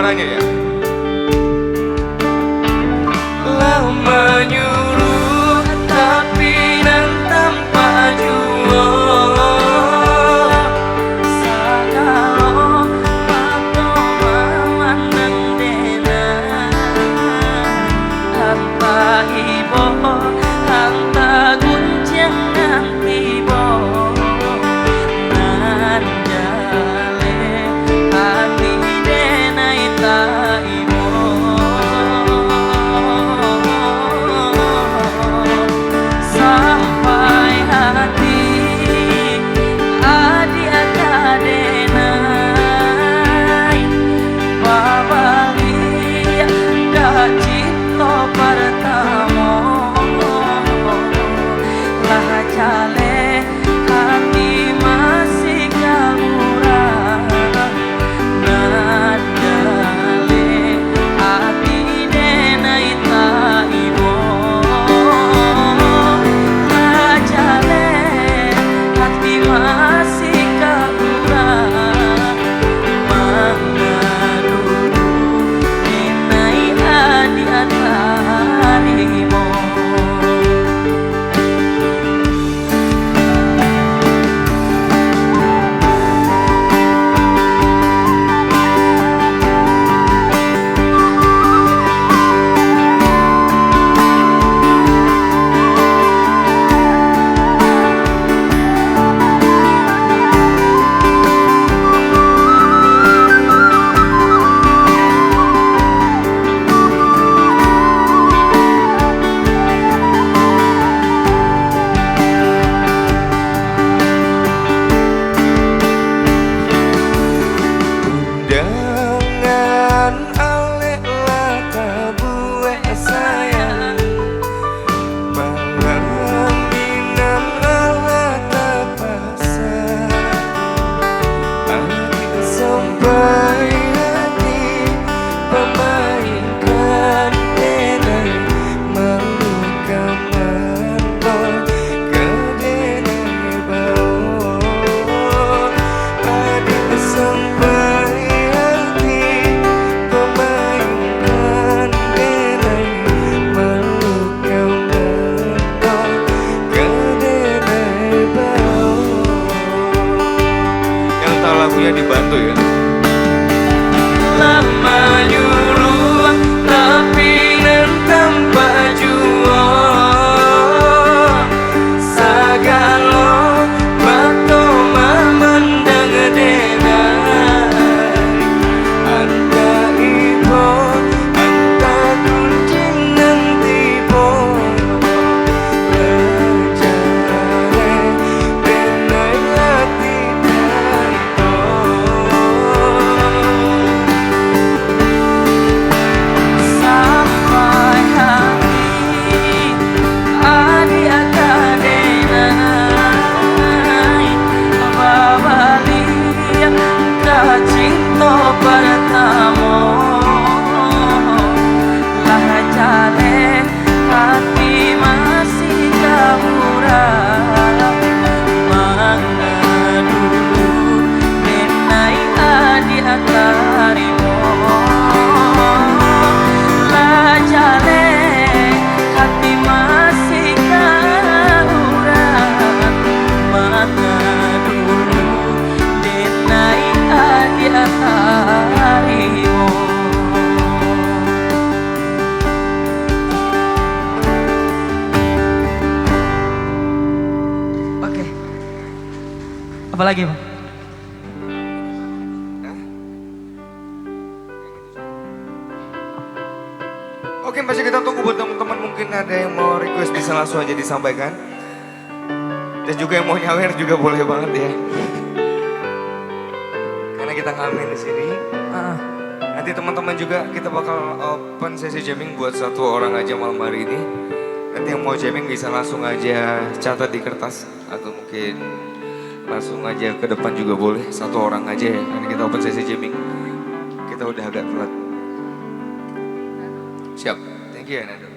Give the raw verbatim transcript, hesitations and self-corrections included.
Suaranya ya. Lah manyuruh, tapi nan tampak juo. Sagalo mato mamandang denai. Antah ibo, antah gunjiang nan tibo. Nan jaleh ati denai taibo. Sampai ati adiak ka denai babaliak ka cinto partamo. Lah jaleh ati masih ka urang. Nan jaleh ati denai taibo. Lah jaleh ati masih ka urang. Mangadu denai adiak tarimo. Undangan alek lah tabuek sayang, palaminan lah tapasang. Ati sampai ati pamainkan denai, malu ka mandong ka denai bao. Adiak sampai ati pamainkan denai, malu ka mandong ka denai bao. Yang tahu lagunya dibantu ya. Lah manyuruh, tapi nan tampak juo. Sagalo mato mamandang denai. Antah ibo, antah gunjiang nan tibo. Lah jaleh denai ati taibo. Sampai ati adiak ka denai, babaliak ka cinto partamo. Lah jaleh ati masih ka urang, mangadu denai adiak tarimo. Lah jaleh ati masih ka urang, mangadu denai adiak tarimo. Oke. Apa lagi, Bang? Oke, masih kita tunggu buat teman-teman, mungkin ada yang mau request bisa langsung aja disampaikan. Dan juga yang mau nyawer juga boleh banget ya. Karena kita ngamen di sini. Ah. Nanti teman-teman juga kita bakal open sesi jamming buat satu orang aja malam hari ini. Nanti yang mau jamming bisa langsung aja catat di kertas atau mungkin langsung aja ke depan juga boleh, satu orang aja ya. Karena kita open sesi jamming. Kita udah agak telat. Siap. Thank you ya, Nando.